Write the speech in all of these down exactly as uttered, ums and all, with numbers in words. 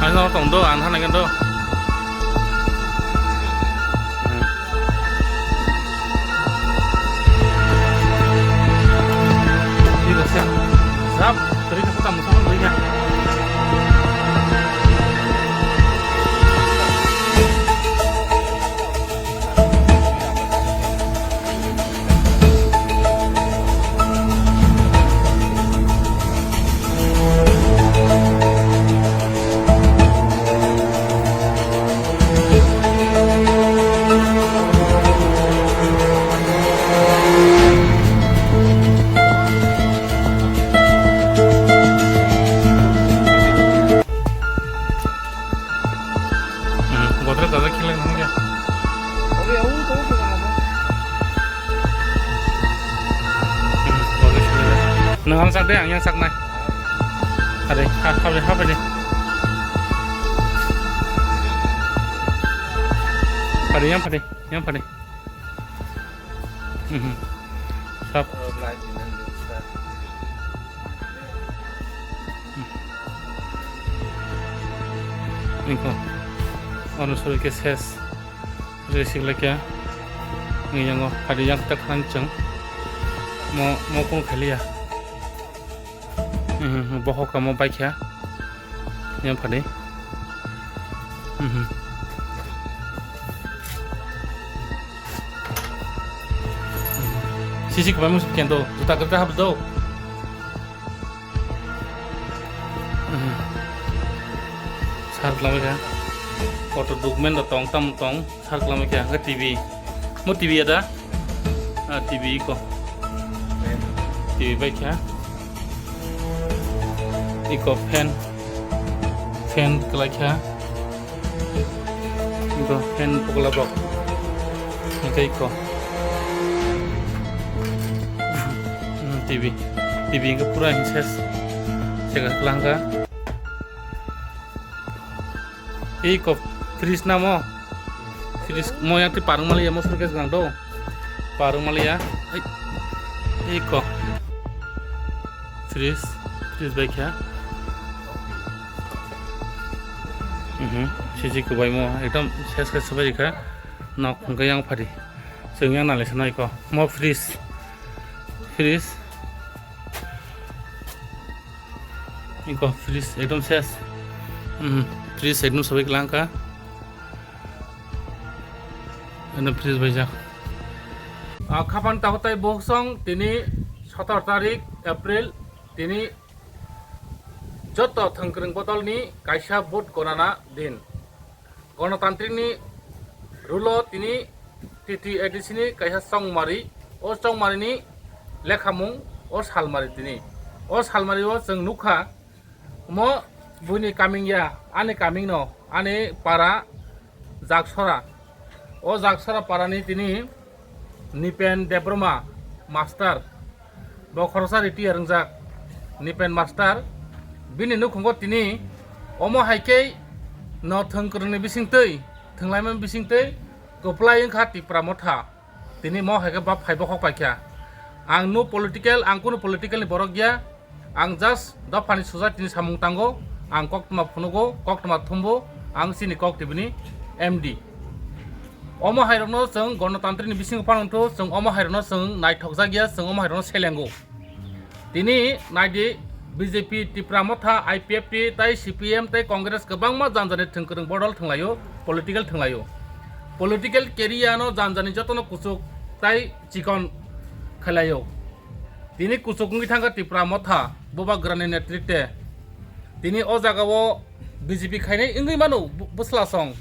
Ano tong do, ang thana do. Sap, teri ka puta musa man doiya. Hmm, godrej dada khilai nang ya. Hmm, godrej khilai. Nang ang sak de, ang yang sak nai. Ade, ha, ha, ha, ha, de. Pade, yang pade, yang pade. Mhm. Sap. Niko. Ono sori ke ses. Resi lekya. Ngi yango padi yang tak khan chang. Mo, mo kung khalia. Mhm, bohok kamo baikha. Yang phadi. Mhm. Sisi kbai musu kendo, juta kerja habis do. Mhm. Sar lamai kha. Kotor document do tong tam tong. Sar klamai kha, hwnkhe T V. Mo T V ya da? Ah, T V iko. T V bai kha. Iko fan. Fan kwlai kha. Iko fan pokla bok. Hwnkhe iko. Hmm, T V. T V hwnkhe pura hinses. Sega kwlangkha. Iko fridge namo. Fridge mo yang ti parung maliya, mo suitcase gang do. Parung maliya. Ai. Iko. Fridge, fridge bai kha. Mhm. Siji kubai mo ekdom ses ses bai kha. Nok hwnkhe yang phadi. Chwng yang nalai sanai ko. Mo fridge. Fridge. Iko fridge ekdom ses. Mhm. Fridge ekdom sabai kwlangkha. Ekdom fridge bai jak. Ah, khapang tahotai bohsong tini sotor tarik April tini joto thwngkwrwng bodolni kaisa vote gonana din. Gonotantrikni rulo tini T T A D C ni kaisa chongmari, o chongmarini lekhamung o salmari tini. O salmario chwng nukha, mo buini kaming ya, ani kaming no, ani para Jaksora. O Jaksora parani tini Nipen Debbarma master, bo khoroksa retire wngjak Nipen master, bini nukhungo tini omo hai khe no thwngkwrwngni bisingtwi, thwnglaimani bisingtwi kwplai wngkha Tipra motha. Tini mo hai khe bap phai bokhok paikha. Ang no political, ang kunu political ni borok ya. Ang just dophani society ni samung tango, ang koktwma phunugo, koktwma thumbo, ang chini kok tibini M D. Omo hairokno chwng gonotantrikni bisingo phano wngthu, chwng omo hairokno chwng naithokjak ya, chwng omo hairokno selengo. Tini naidi B J P, Tipra Motha, I P F T, tai C P M, tai Congress kwbangma janjani thwngkwrwng bodol thwnglaio, political thwnglaio. Political career no janjani jotono kuchuk tai chikon khailaio. Tini kuchuk wngwi thangkha Tipra Motha, Bubagrani netrite. Tini o jagao B J P khainai wngwi mano bu-, bwsla song.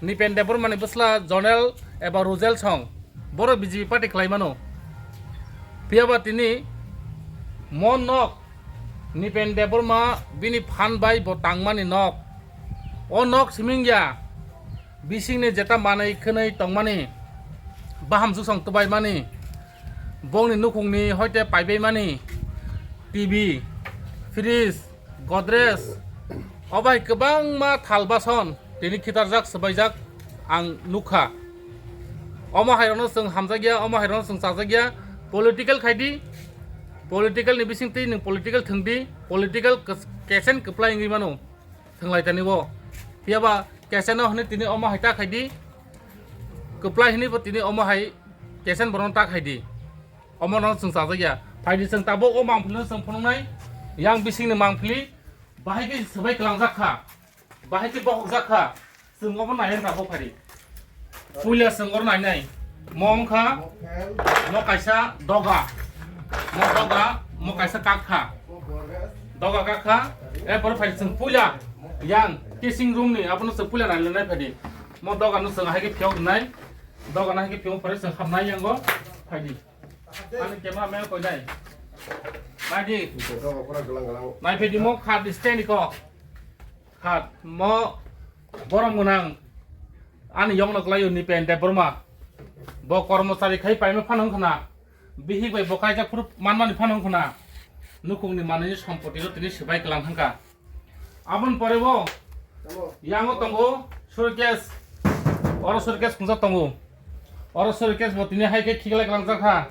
Nipen Debbarmani bwsla Jonel eba Rujel song. Boro B J P party khlai mano. Phiyaba tini mo nok Nipen Debbarma bini phan bai bo tangmani nok. O nok siming ya. Bisingni jeta manwi khwnwi tongmani, bahamsuk song twbaimani, bongni nukhungni hoite paibaimani, T V, fridge, Godrej, obo hai kwbangma thal bason tini khitarjak swbaijak ang nukha. Omo hairokno chwng hamjakya, omo hairokno chwng chajakya, political khaidi, political ni bisingtwi nwng political thwngdi, political kesen kwplai wngwi mano. Thwnglai tani bo. Phiya ba kesen no hwnwi tini omo hai ta khai di. Kwplai hwnwi bo tini omo hai kesen borok no ta khai di. Omo no chwng chajak ya. Phai di chwng tabuk o mangpili no chwng phunuknai. Yang bising ni mangpili bahai khe swbai kwlangjak kha. Bahai khe bokhokjak kha. Chwng obo nai wngkha bo phari. Puila chwng oro nainai. Mo wngkha, mo kaisa doga. Mo doga, mo kaisa kak kha. Doga kak kha. Erpore phai chwng puila yang casing room ni abono chwng puila nai nai phai di. Mo doga no chwng hai khe phiyok nai. Doga no hai khe phiyok phari chwng hapnai yango phai di. Ani camera man koi nai. Nai di. Doga pura galang galang. Nai phai di mo khat stand ko. Khat mo borok mwnang ani yongno kwlaio Nipen Debbarma. Bo kormochari khai paima phano wngkhna. Bihik bai bo kaijak phuru manmani phano wngkhna. Nukhungni manwini sompotino tini swbai kwlang thangkha. Aboni pore bo yango tongo suitcase. Oro suitcase khungsa tongo. Oro suitcase bo tini hai khe khiklai kwlangjak kha.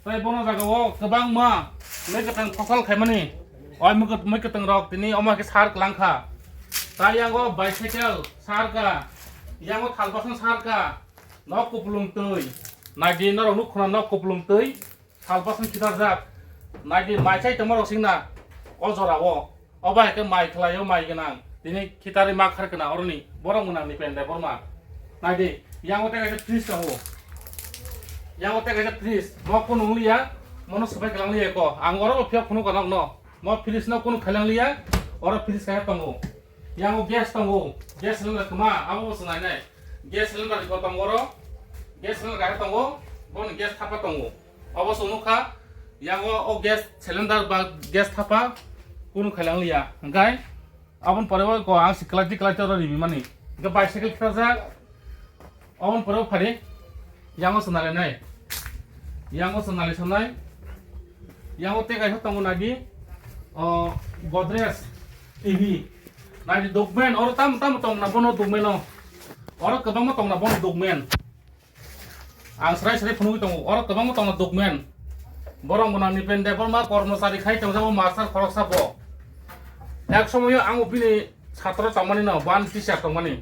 Tei bono jaga o kwbangma mwkhwtwng phokol khaimani. Oi mwkhwt-, mwkhwtwng rok tini omo hai khe sar kwlang kha. Tai yango bicycle sar kha. Yango thalbasong sar kha. Nok kupulung twi. Naidi norok nuk khuna nok kupulung twi. Thalbasong khitarjak. Naidi mai chai tongma rok singna. O jora o. Obo hai khe mai khlaio, mai gwnang. Tini khitarwi ma kharkana oroni borok gwnang Nipen Debbarma. Naidi, yango tei kaisa fridge tongo. Yango tei kaisa fridge. Mo kunu wng liya, mono swbai kwlang liya ko. Ang oro bo phiyok phunuk kanok no. Mo fridge no kunu khailang liya, oro fridge kaisa tongo. Yango gas tongo. Gas cylinder kwma, abo bo swnai nai. Gas cylinder ko tongo oro. Gas cylinder kaisa tongo. Boni gas thapa tongo. Obo chwng nukha, yango o gas cylinder ba gas thapa kunu khailang liya. Hwnkhe aboni pore o ko ang si kwlai di kwlai di oro rimi mani. Hwnkhe bicycle khitarjak. Aboni pore o phari yango chwng nalai nai. Yango chwng nalai sanai. Yango tei kaisa tongo nai di. O Godrej T V. Nai di document oro tamo tamo tongna bono document o. Oro kwbangma tongna bono document. Ang srai srai phunugwi tongo, oro kwbangma tongna document. Borok mwnang Nipen Debbarma kormochari khai tongjago master khoroksa bo. Ek somoyo ang bini satro tongmani no, bo ani teacher tongmani.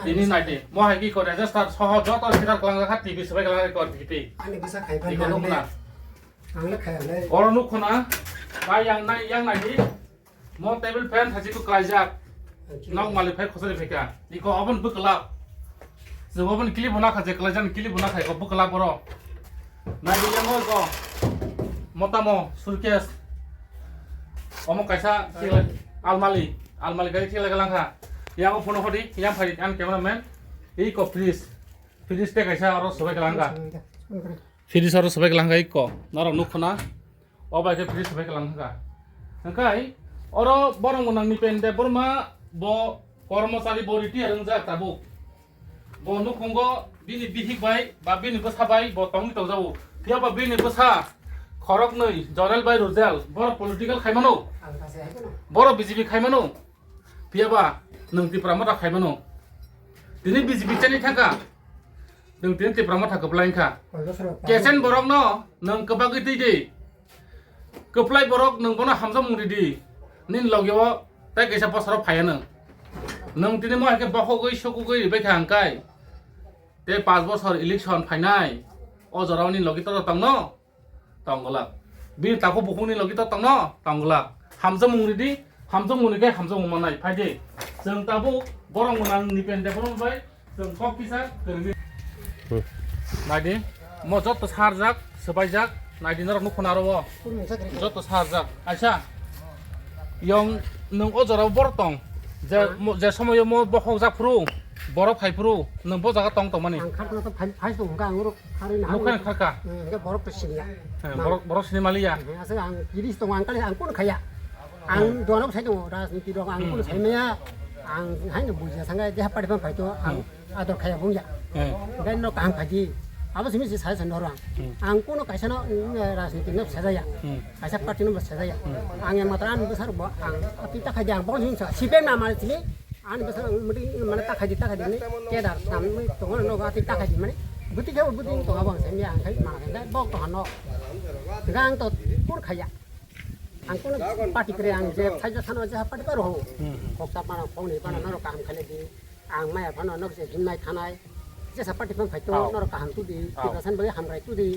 Tini naidi, mo hai ki ko register soho joto sita kwlangjak kha, T V swbai kwlangjak kha, T V. Ani bwsa khai phan Iko nang nukna. Le. Ang le khai le. Oro nukhuna, bai yang nai, yang naidi. Mo table fan thasi ko klaijak. Nok malik phai khosari phaika. Iko oven bwklap. Jebo oven clip bona kha je klaijak clip bona khai ko bwklap boro. Nai yang oi ko. Motamo suitcase. Omo kaisa thikla almali. Almali kai thikla langkha. Yang o phone hodi yang phai an cameraman. Iko fridge. Fridge te kaisa oro sobai langkha. Fridge oro sobai langkha iko. Norok nukhuna. O bai khe fridge bai kwlang thangkha. Hwnkhe oro borok mwnang Nipen Debbarma bo kormochari bo retire wngjak tabuk. Bo nukhungo bini bihik bai ba bini bwsa bai bo tongwi tongjago. Phiya ba bini bwsa khoroknwi Jonel bai Rujel borok political khaimano. Borok B J P khaimano. Phiya ba nwng Tipra Motha khaimano. Tini B J P chani thangkha. Nwng tini Tipra Motha kwplai wngkha. Kesen borokno nwng kwbagwi twi di. Kwplai borok nwng bono hamjakmung ridi. Nini loge o tei kaisa bosoro phaiya nwng. Nwng tini mo hai khe bokhogwi sukugwi ribai kha hwnkhai. Tei panch bosor election phainai. O jorao nini loge to tongno. Tongglak. Bini takhuk bukhukni logi to tongno, tongglak. Hamjakmung ridi, hamjakmung rikhe hamjakmung manai, phaidi. Chwng tabuk borok mwnang Nipen Debbarma bai, chwng kok kisa kwrwngwi. Hmm. Naidi, mo joto sarjak, swbaijak, naidi norok nukhuna aro o. Joto sarjak, aisa. Yong nwng o jorao borok tong. Je, mo, je somoyo mo bokhok jak phuru, borok phai phuru, nwng bo jaga tong tongmani. Ang khatungno to phai, phai tongo, ang oro kharwi na. Nukha kharka. Hmm, hingke borok to siniya. He, borok, borok sini maliya. Hmm, aswk ang tiris tongo, ang kali ang kono khaya. Ang dono sai tongo, rajniti rok ang kono sai maya. Ang haino bujiya sanga je party phai to, ang ador khaya bungya. Hmm. Gai no kaham khaji. Abo simi si sai san dorang. Hmm. Ang kono kaisa no, mm, rajniti no sajaya. Hmm. Kaisa party no sajaya. Hmm. Ang yang matra ang besar bo ang api ta khaji ang bong sing sa. Sipe na mal sini. Ang besar ang mudi mana ta khaji ta khaji ni. Kedar sam ni tongo no ati ta khaji mani. Buti khe buti tongo bong sini ang khai ma khai bok to hano. Gang to kur khaya. Ang kono party kwrwi, ang je phaijak thano je party paro ho. Hmm, hmm. Khoksa phano, khoknwi phano, hmm, norok kaham khailai di. Ang maya phano nok je himnai thanai. Jesa party phano phaito, oh, norok kaham tudi. Oh. Tiprasa ni bagwi hamkrai tudi.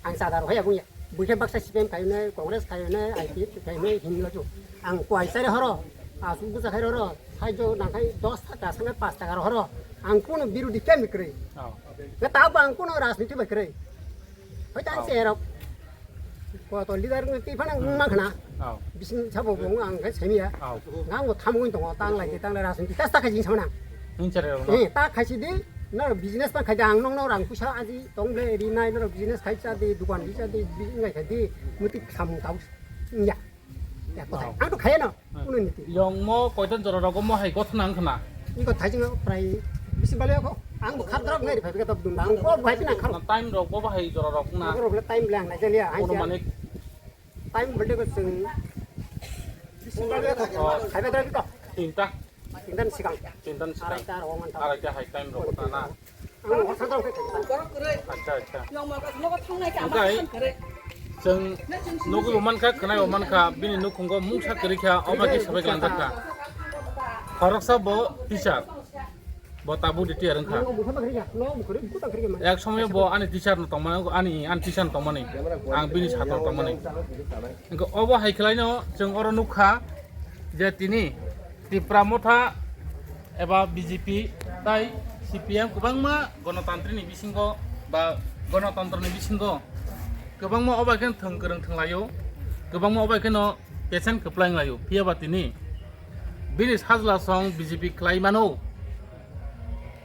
Ang chadar hoya buya. Buikhe baksa C P M khainai, Congress khainai, I P F khainai, himla ju. Ang kuai chari horo. Asuk busa khai horo. Phaijo nangkhai dos taka sangkhe pas taka horo. Ang kono birodi kemi kwrwi. Oh. Nge tabo ang kono rajniti bai kwrwi. Hoi tang, oh, cherok. Ko to leader nge ti phana, oh, mang khna. Oh. Bising sabo bo ang khe semiya. Oh. Nang bo tham gun tongo, tang lai tang lai rajniti. Tas ta khai jing samana. Nung chere rok no. Eh, ta khai si di. No business ta khai da ang nong no rang pusa aji tong ble ri nai no business khai cha di, dukan di cha di, bi ngai khai di. Muti tham tau. Ya. Ya, kothai. Wow. Ang to khaya no, hmm, kuno niti. Yongmo koitan jora rogo mo hai gotha nang khna. Iko thai jing prai bisi bale ko. Ang bo khar drop ngai ri phai ka tab dum. Ang ko bai pina khar. Time rok bo bahai jora rok na. Rok le time le ang nai jaliya. Hai kono ya. Mane time belde ko sing. Bisi bale ko. Oh. Khai ba dra ko. Tinta. Tinta ni sikang. Tinta ni sikang. Arai ta ro man ta. Arai ta hai time rok ta na. Acha, acha. Hwnkhe chwng nugwi bo mankha, khwnai bo mankha, bini nukhungo mungsa kwrwi kha, obo khe sabai klangjak kha. Khoroksa bo teacher, bo tabuk retire wngkha. Ek somoyo bo ani teacher no tongmani, ani, ani teacher no tongmani, ang bini satro tongmani. Hwnkhe obo hai khlaino chwng oro nukha je tini Tipra Motha eba B J P tai C P M kwbangma Ganatantri ni bisingo ba Ganatantro ni bisingo kwbangma obo hai kheno thwng kwrwng thwnglaio, kwbangma obo hai kheno pechen kwplai wnglaio. Phiya ba tini bini sajla song B J P khlai mano.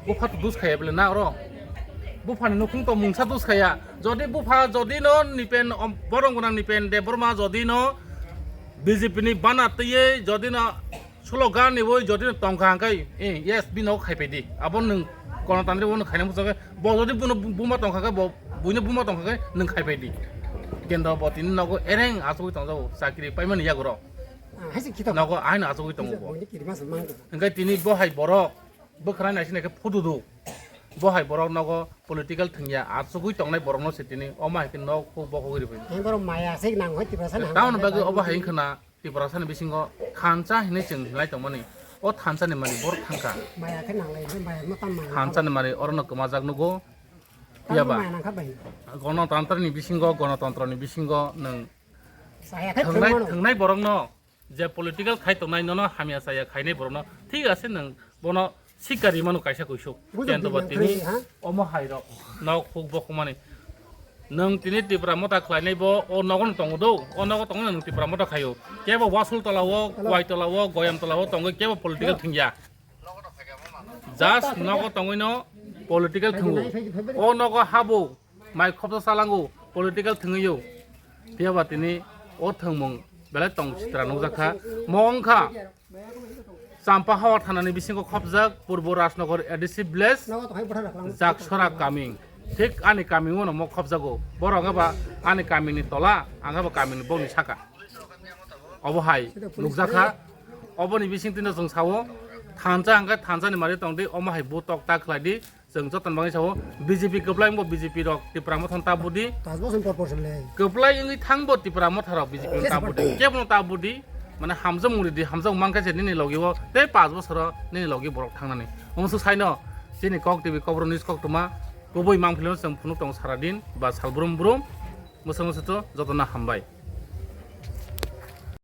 Bupha to dus khaya bole na oro. Bupha ni nukhung to mungsa dus khaya. Jodi bupha jodi no nipen, om, borong gunang nipen Debbarma jodi no B J P ni bana twiye jodi no slogan ni boi jodi no tongkha hwnkhe, eh, yes, bino khai pedi. Abo nwng Ganatantri bo no khaina muchungkhe, bo jodi buno buma tongkha khe, bo buino buma tongkha khe nwng khai pedi. Kendo bo tini nogo ereng achugwi tongjago, chakri paimani yagoro. Ah, hai se khita. Nogo aino achugwi tongo bo. Buini kiri mas mang. Hwnkhe tini bo hai borok bwkhwnai naising naikhe phudu du. Bo hai borok nogo political thwngya, achugwi tongnai borokno se tini omo hai khe nok huk bok huk ri phai. Ang borok maya se nang hoi Tiprasa nang. Tamoni bagwi obo hai wngkha na Tiprasa ni bisingo thansa hinwi chwng hinlai tongmani. O thansa ni mani borok thangkha. Maya khe nang lai, maya no tam maya. Thansa ni mani orono kwmajak nugo. Tam phiya ba maya nang kha bai. Ganatantri ni bisingo, Ganatantro ni bisingo nwng saya khe thwngnai, thwngmano. Thwngnai borokno je political khai tongnai nono hamya chaya khainai borokno thik ase nwng bono sikari mano kaisa kuisuk. Bujo kendo bo bini tini thani, ha? Omo hai rok nok huk bokmani. Nwng tini Tipra Motha khlainai bo o nogo no tongo do, o nogo tongo nwng Tipra Motha khaio. Kebo Wasul tola o, hello, Kwai tola o, Goyam tola o tongwi kebo political, hello, thwngya. Just nogo tongwi no political thwngo. O nogo habo mai khopsa salango political thwngwi o. Phiya ba tini o thwngmung belai tong sitra nukjakha. Mo wngkha Champa Hawa thanani bisingo khopjak Purbo Rajnagar A D C village Jaksora kami. Thik ani kami uno mo khopjago. Borok wngkha ba ani kamini tola, ang kha ba kamini bokni saka. Obo hai nukjakha. Oboni bising tino chwng sao thansa hwnkhe thansa ni mari tongdi, omo hai bo tok ta khlai di. Chwng jotono bagwi sao, B J P kwplai wngbo B J P rok Tipra Motha no ta budi. Pas bosor por por se le. Kwplai wngwi thangbo Tipra Motha rok B J P no ta budi. Kebono ta budi. Mane hamjakmung ridi, hamjakmung mankha se nini logi o tei pas bosoro nini logi borok thangnani. Omo swk saino chini Kok T V Kokborok news koktwma kubui mangpilino chwng phunuk tongo sara din ba sal brum brum. Mwsang mwsang to jotono hambai.